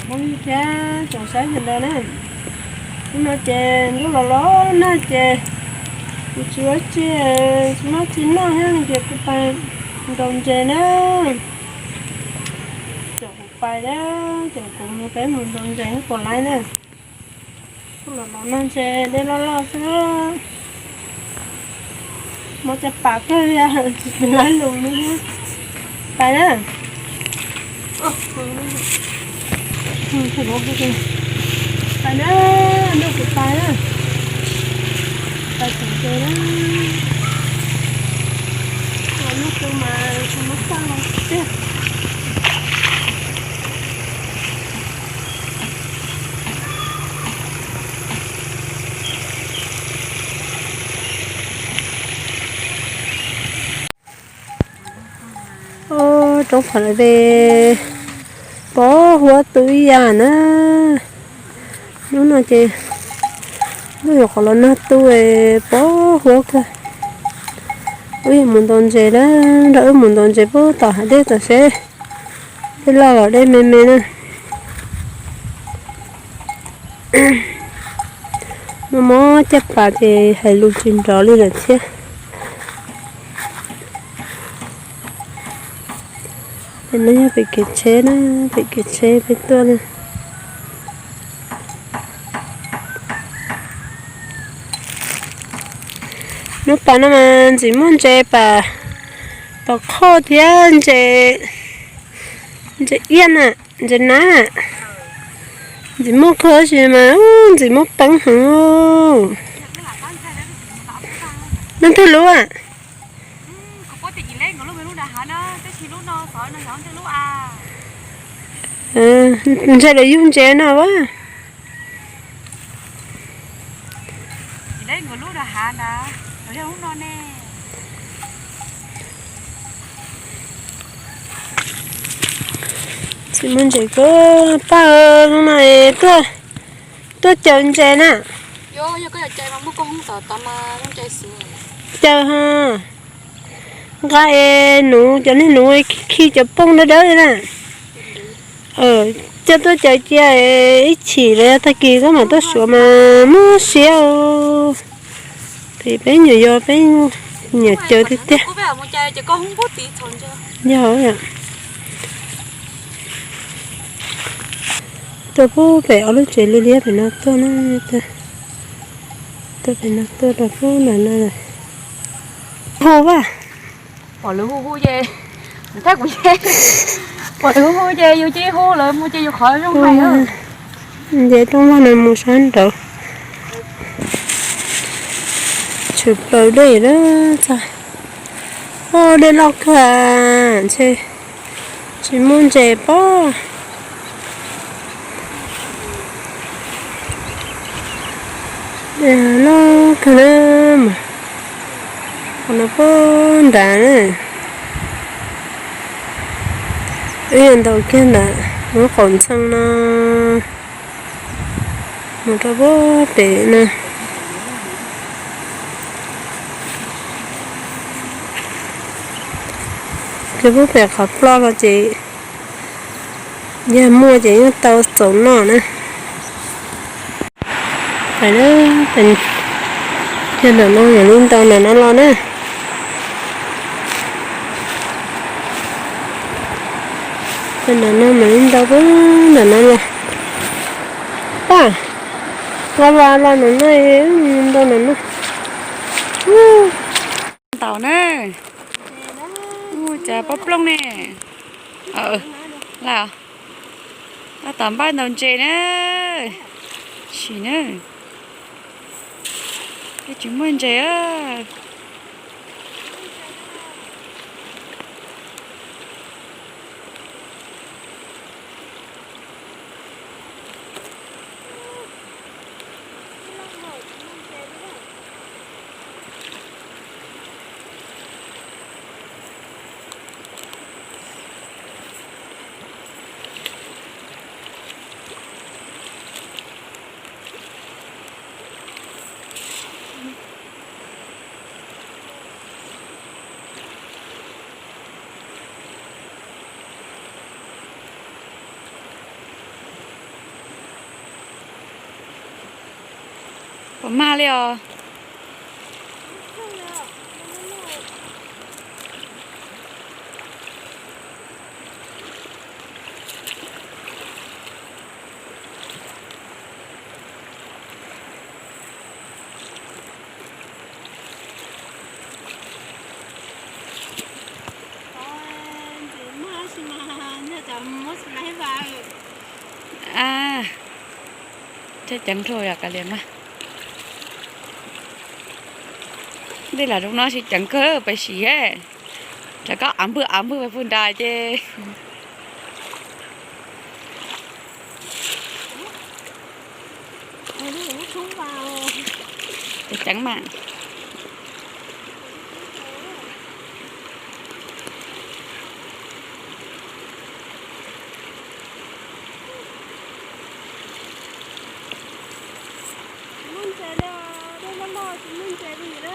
Phooj ywg thiab tsoom saib sawv daws na, hnub no ces ntuj los los nag ces kuv tsis ua tsi, tsis muaj tsi noj thiab ces kuv pais ntaus ntses na. Tsoom kuv pais na, tsoom kuv mus peb mus ntaus ntses puas laib na. Los los nag ntses dej loj loj xwb. Mob caj pas kawg li, tsis laib lus li. Pais na. Pais na, ntuj kuv pais na. Pais tseem ces na. Ntuj tu mas tsis muaj txaj los tiag. Roob qhov lawm es pov huab tu ib yam na. Hnub no ces ntuj yuav qhov los nag tu, pov huab kawg. Wb yuav mus ntaus ntses na, nrog wb mus ntaus ntses puag tom hav dej tod seb dej loj los dej me me na. Mob mob caj pas ces hais lus tsis nrov li lawm thiab. Pem no yog pem kev tsheb na, pem kev tsheb peb tuaj na. Hnub pas no mas ntxim muaj ntses pam, pam qhoj thiab ntses, ntses iab na, ntses nab. Ntxim muaj kawg tab sis mas ntxim muaj peev heev. Leej twg lub a? Ntshai lawv yug ntses no a. Tsis muaj ntses kawg paj, hnub no es tuaj, tuaj caws ntses na. Caws ha. Nqa es nuv, cov niag nuv khi cov phooj dawb dawb li na. Coj tuaj caws cia ib chim lawm tag kis koj mam tuaj suav mas muaj siab. Peb nyuam yog peb nyuam caws tiag tiag. Yog, tuaj pub pem ob lub tsev liab liab pem no tuaj na. Tuaj pem no tuaj rau pub ntawm no. Hu vas. Pom lawv hu hu ces, thab kuv ces, pom lawv hu hu ces yus cia li hu, lawv mus ces yus qhov zoo hais. Nce rooj vag no mus sab nraud. Tshwm plaws dej lawm txog. Dej loj kawg ntshe tsis muaj ntses pob. Dej loj kawg na, qhov no puag nrad na. Wb yuav ntaus kiag ntawm lub qaum ntxhee no mus rau puag pem na. Kiag puag pem qhov ploj los ces yog muaj ces yeej tau txaus noj na. Pais na, pais, yog ntawm no mam li ntaus ntawm no los na. Pais ntawm no mam li ntaus puag ntawm no los. Paj, los los los ntawm no, ntaus ntawm no. Ntaus na. Cas pob plooj ne. Tab tom npaj ntaus ntses na. Sim na. Twb tsis muaj ntses. Mag li os. Ab, tseeb ceev dhau yom, kav liam mas. Dej los zoo no tsis ceev kawg pes sim, rov qab av npwg av npwg pes pug nrad ces. Ceev mas. Muaj ntses li, dej loj loj tsis muaj ntses li na.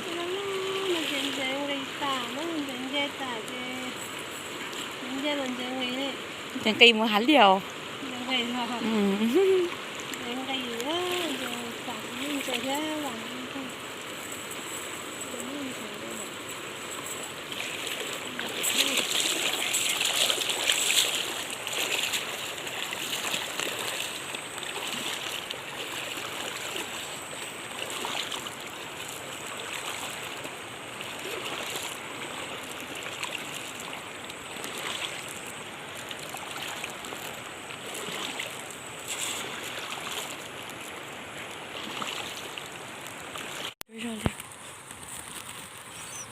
Dej loj loj no ces ntses nqis tas, muab ntses nce tas ces nce los ntses nqis li. Ntses nqis mus hav liaj. Ntses nqis, ntses nqis, ntses tas, muaj ntses thiab los.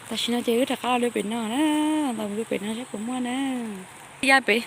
Tam sim no ces wb rov qab los pem no na, los pem no saib puas muaj na. Ya pem.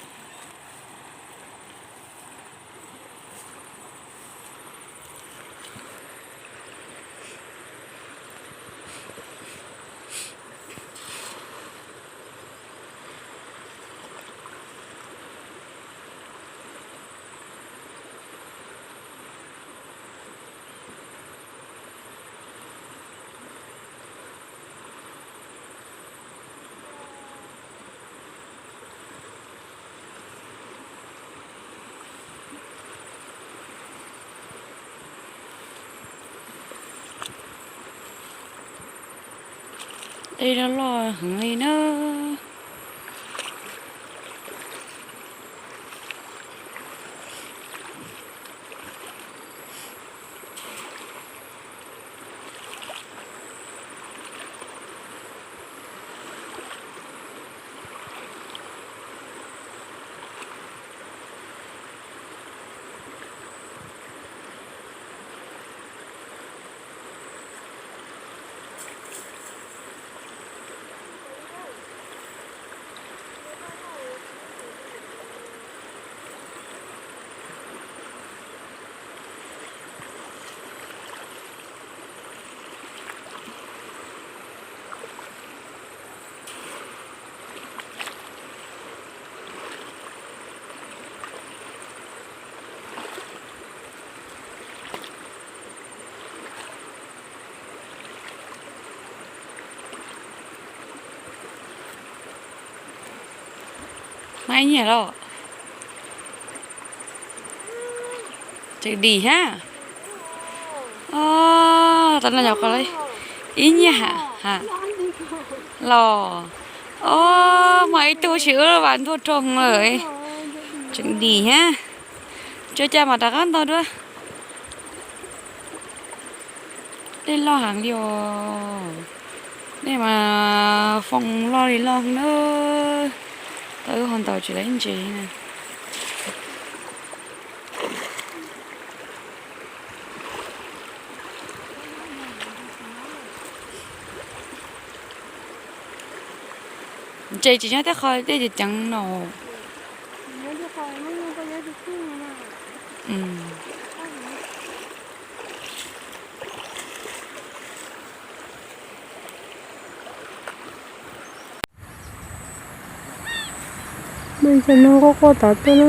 Dej loj loj heev li na. Mas ib nyiam los? Tseem dim hab. Os, tas no yog qhov ib nyiam ha los. Os, mas ib tug tsis ua vas ntuag roog lawm. Tseem dim hab. Tsuas cas mas rov qab ntau dua. Dej loj heev li os. Dej mas foo loj li loj na. Tau wb ho ntaus tsis tau ib ntses na. Ntses tsis nyob tej qho dej ceev ceev no. Muaj ib co noog quaj quaj tod tuaj na.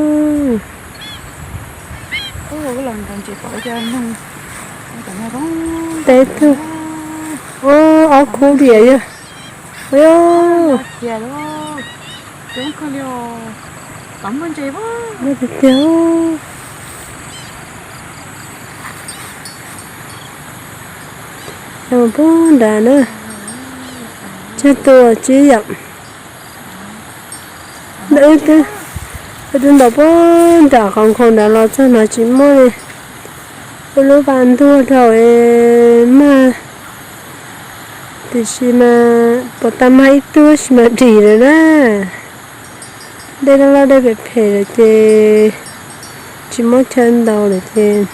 Peb tug, ob khub diam yog. Muaj tiag tiag. Muaj tiag tiag. Puag nrad na, tsag tuaj tsi yom. Wb twb ntaus puag nram qhov nkhaus nrad los txog no tsis muaj li. Wb lub vaj ntuag dhau es mag, tiam sis mas puas tau mag ib tug tab sis mas dim lawm na. Dej loj loj dej phem phem lawm ces tsis muab chaw ntaus lawm ces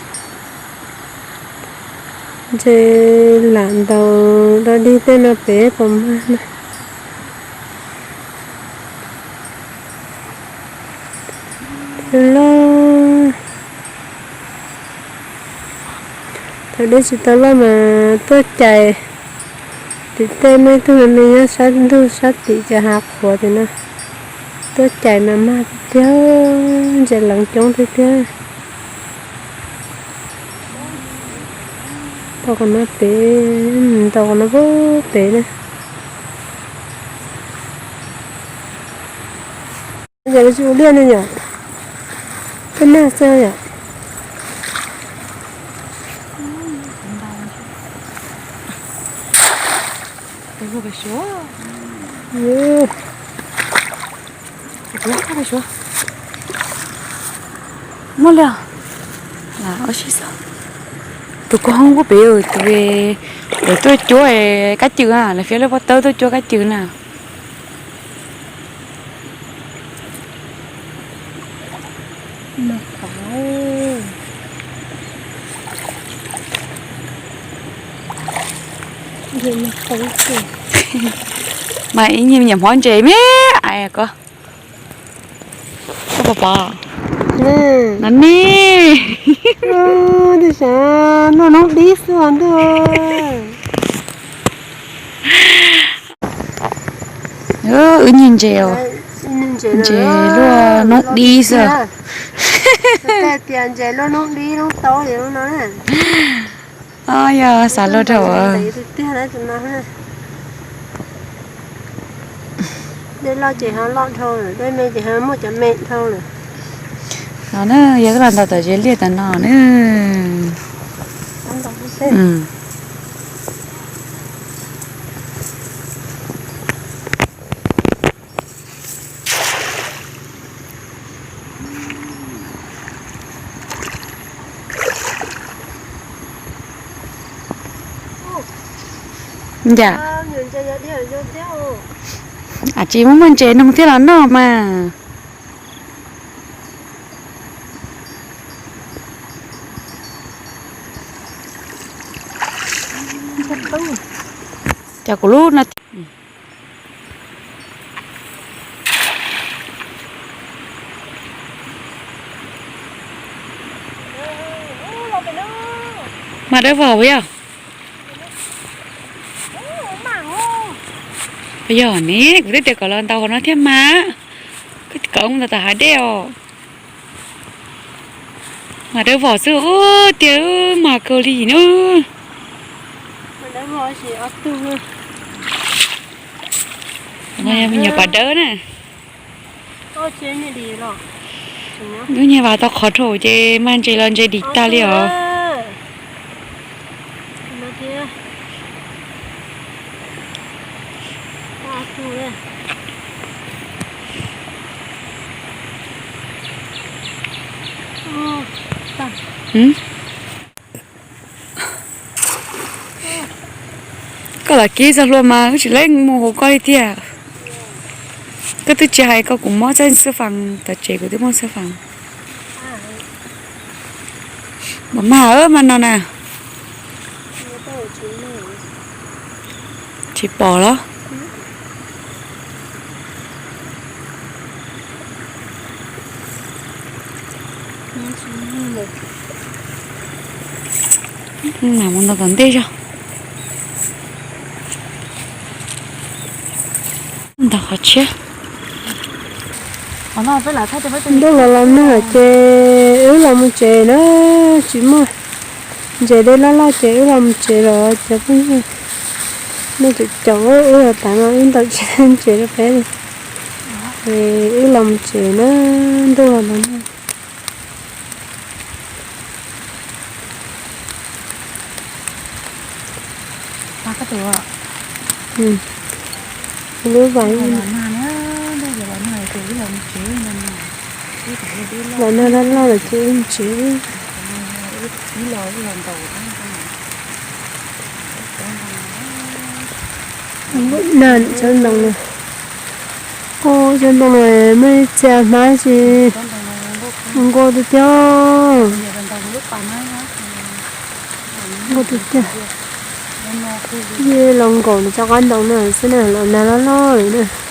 ntshe lam ntaus dog dig tej no pem puas mag na. Twb loj, thaum dej tsis tau loj mas tuaj cais tim tej, muaj ib tug me me nyob sab ntug sab tim cov hav qhuav tim no, tuaj cais mas mag tiag tiag, ntses leev coob tiag tiag. Tau qhov no pem, tau qhov no pem na. Yog tsis ua liaj ne yom, peb nag xwb yom. Muaj li, tus kuj hoob kuj pem, tus lawv tuaj cuab kab cws, lawv fiab lub pob tawb tuaj cuab kab cws na. Mas ib nyuag me nyuam hmob ntses me ais ko. Koj pom pom no ne. Ua, twb xav luaj noob dib xwb ntuj. Wb nyuag ntses, ntses luaj noob dib xwb. Tias ntses luaj noob dib noob taub li no. Yog xav luaj dhau. Dej loj ces ho loj dhau, dej me ces ho muaj cov me dhau lawm. No na, yog wb los ntaus tom tsev liaj tom no na. Yam, tsis muaj muaj ntses noog thiab los noj mas. Cov kuv lub no. Mas dawb vog puas yog? Puas yog ne, kuv twb tias kom los ntaus qhov no thiab mas, koj kom mus ntaus tom hav dej os. Mas dawb vog xwb, tiag mas kawg li na. Me nyuam pas dawb na. Lub nyuag vas tau qhov dhau ces mag ntses los ntses dim tag li os. Koj lam kib txog hlua mas wb tsis leej mus hauv koj li tiag. Koj twb tsis hais koj, kuv muab txoj xwb faas tom tsev, kuv twb muab xwb faas. Npam mag mas no na. Tsis pom los? Mam mus ntaus tom ntej zog. Ntaus qhov tshiab. Ntuj los los nag ces wb los mus tsev na, tsis muaj ntses, dej loj loj ces wb los mus tsev los cov phooj ywg. Nej caum caum wb los tas no wb ntaus tsis tau ntses rau peb li. Wb los mus tsev na, ntuj los los nag. Lub vas, los nag loj loj lawm ces ib ntsis. Nag tsob ntoo no, tsob ntoo no muaj ib txhia hnab tsis nkaus tiag tiag. Nkaus tiag tiag. Yeej los nkaum rau qab ntoo no xwb na, los nag loj loj lawm na.